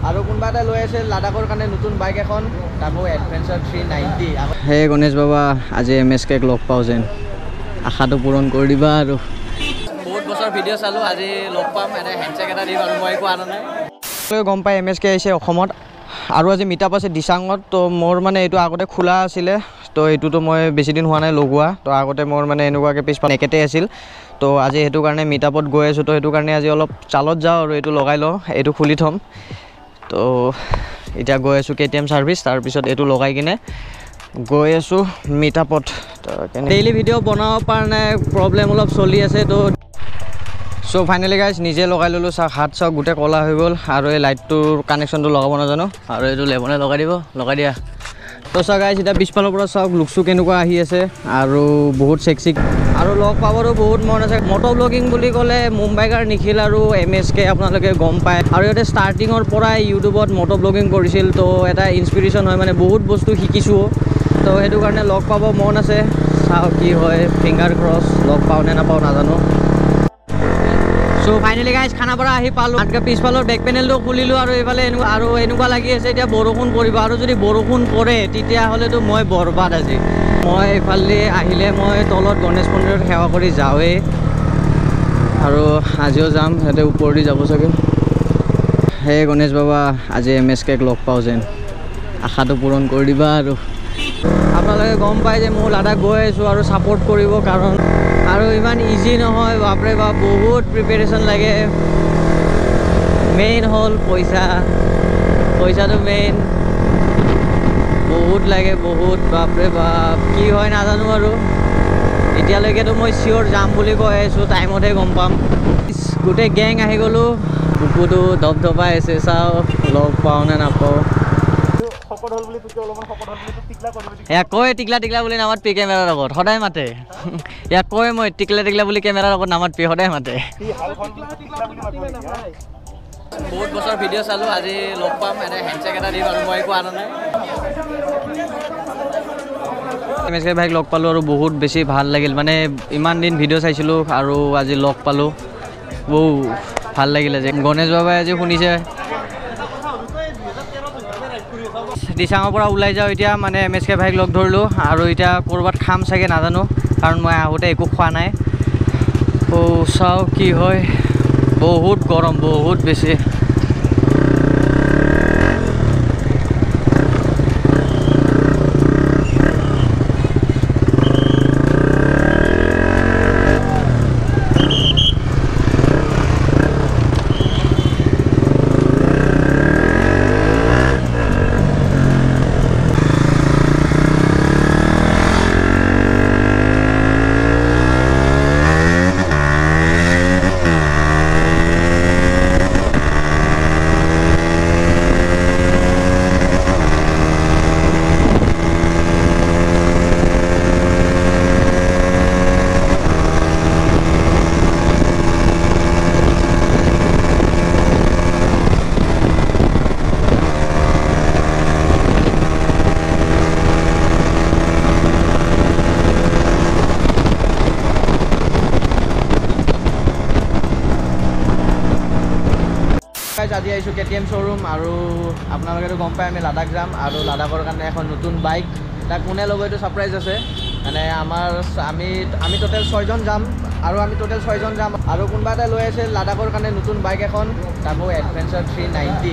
আৰু কোনোবা এটা লৈ আছে লাডাখৰ কাৰণে নতুন বাইক এখন, তাকো এডভেঞ্চাৰ 390। হে গণেশ বাবা, আজি এম এছ কেক লগ পাওঁ যেন, আশাটো পূৰণ কৰি দিবা। আৰু বহুত বছৰ ভিডিঅ' চালোঁ, আজি লগ পাম, এনে হেণ্ডছেক এটা দিম। আৰু মই একো আনা নাই। গম পাই এম এছ কে আহিছে অসমত আৰু আজি মিটআপ আছে দিচাঙত। তো মোৰ মানে এইটো আগতে খোলা আছিলে, তো এইটোতো মই বেছিদিন হোৱা নাই লগোৱা। তো আগতে মোৰ মানে এনেকুৱাকৈ পিছফালে একেটেই আছিল। তো আজি সেইটো কাৰণে মিটআপত গৈ আছোঁ, তো সেইটো কাৰণে আজি অলপ চালত যাওঁ আৰু এইটো লগাই লওঁ, এইটো খুলি থ'ম। তো এতিয়া গৈ আছোঁ কে টি এম ছাৰ্ভিচ, তাৰপিছত এইটো লগাই কিনে গৈ আছোঁ মিটআপত। ডেইলি ভিডিঅ' বনাব পৰা নাই, প্ৰব্লেম অলপ চলি আছে। তো চ' ফাইনেলি গাইজ নিজে লগাই ল'লোঁ। চাওক, হাত চাওক গোটেই ক'লা হৈ গ'ল। আৰু এই লাইটটোৰ কানেকশ্যনটো লগাব নাজানো, আৰু এইটো লেবনে লগাই দিব, লগাই দিয়া। তো চাওক গাইজ, এতিয়া পিছফালৰ পৰা চাওক লুকচু কেনেকুৱা আহি আছে, আৰু বহুত চেক্সি। আৰু লগ পাবৰো বহুত মন আছে। মট' ব্লগিং বুলি ক'লে মুম্বাইকাৰ নিখিল আৰু এম এছ কে আপোনালোকে গম পায়। আৰু সিহঁতে ষ্টাৰ্টিঙৰ পৰাই ইউটিউবত মট' ব্লগিং কৰিছিল, তো এটা ইনস্পিৰেশ্যন হয়, মানে বহুত বস্তু শিকিছোঁ। তো সেইটো কাৰণে লগ পাব মন আছে। চাওঁ কি হয়, ফিংগাৰ ক্ৰছ, লগ পাওঁ নে নাপাওঁ নাজানো। চ' ফাইনেলি গাইজ খানাপাৰা আহি পালোঁ। পিছফালৰ বেক পেনেলটো খুলিলোঁ আৰু এইফালে এনেকুৱা আৰু এনেকুৱা লাগি আছে এতিয়া বৰষুণ পৰিব। আৰু যদি বৰষুণ পৰে তেতিয়াহ'লেতো মই বৰবাদ আজি। মই এইফালে আহিলে মই তলত গণেশ মন্দিৰত সেৱা কৰি যাওঁৱেই, আৰু আজিও যাম, সিহঁতে ওপৰেদি যাব চাগে। হে গণেশ বাবা, আজি এম এছ কেক লগ পাওঁ যেন, আশাটো পূৰণ কৰি দিবা। আৰু আপোনালোকে গম পায় যে মোৰ লাডাখ গৈ আছোঁ আৰু ছাপোৰ্ট কৰিব, কাৰণ আৰু ইমান ইজি নহয়, বাপৰে বাপ, বহুত প্ৰিপেৰেশ্যন লাগে। মেইন হ'ল পইচা, পইচাটো মেইন, বহুত লাগে, বহুত, বাপৰে বাপ, কি হয় নাজানো। আৰু এতিয়ালৈকেতো মই চিয়'ৰ যাম বুলি কৈ আছোঁ, টাইমতহে গম পাম। গোটেই গেং আহি গ'লোঁ, বুকুটো ধপধপাই আছে। চাওঁ লগ পাওঁ নে নাপাওঁ। ইয়াক কয় টিকলা টিকলা বুলি নামাতপি কেমেৰাৰ আগত, সদায় মাতে। ইয়াক কয় মই টিকলা টিকলা বুলি কেমেৰাৰ আগত নামাতপি, সদায় মাতে। বহুত বছৰ ভিডিঅ' চালোঁ, আজি লগ পাম, এনে হেণ্ডছেক এটা দিম। আৰু মই একো আনা নাই। এম এছ কে ভাইক লগ পালোঁ আৰু বহুত বেছি ভাল লাগিল। মানে ইমান দিন ভিডিঅ' চাইছিলোঁ আৰু আজি লগ পালোঁ, বহু ভাল লাগিলে। যে গণেশ বাবাই আজি শুনিছে। দিচাঙৰ পৰা ওলাই যাওঁ এতিয়া, মানে এম এছ কে ভাইক লগ ধৰিলোঁ আৰু এতিয়া ক'ৰবাত খাম চাগে নাজানো, কাৰণ মই আহোঁতে একো খোৱা নাই। চাওঁ কি হয়, বহুত গৰম, বহুত বেছি। আজি আহিছোঁ কে টি এম শ্ব'ৰুম, আৰু আপোনালোকেতো গম পায় আমি লাডাখ যাম। আৰু লাডাখৰ কাৰণে এখন নতুন বাইক, তাক কোনে ল'ব এইটো ছাৰপ্ৰাইজ আছে। মানে আমাৰ আমি আমি টোটেল 6জন যাম, আৰু আমি টোটেল 6জন যাম। আৰু কোনোবা এটা লৈ আছে লাডাখৰ কাৰণে নতুন বাইক এখন, তাকো এডভেঞ্চাৰ 390।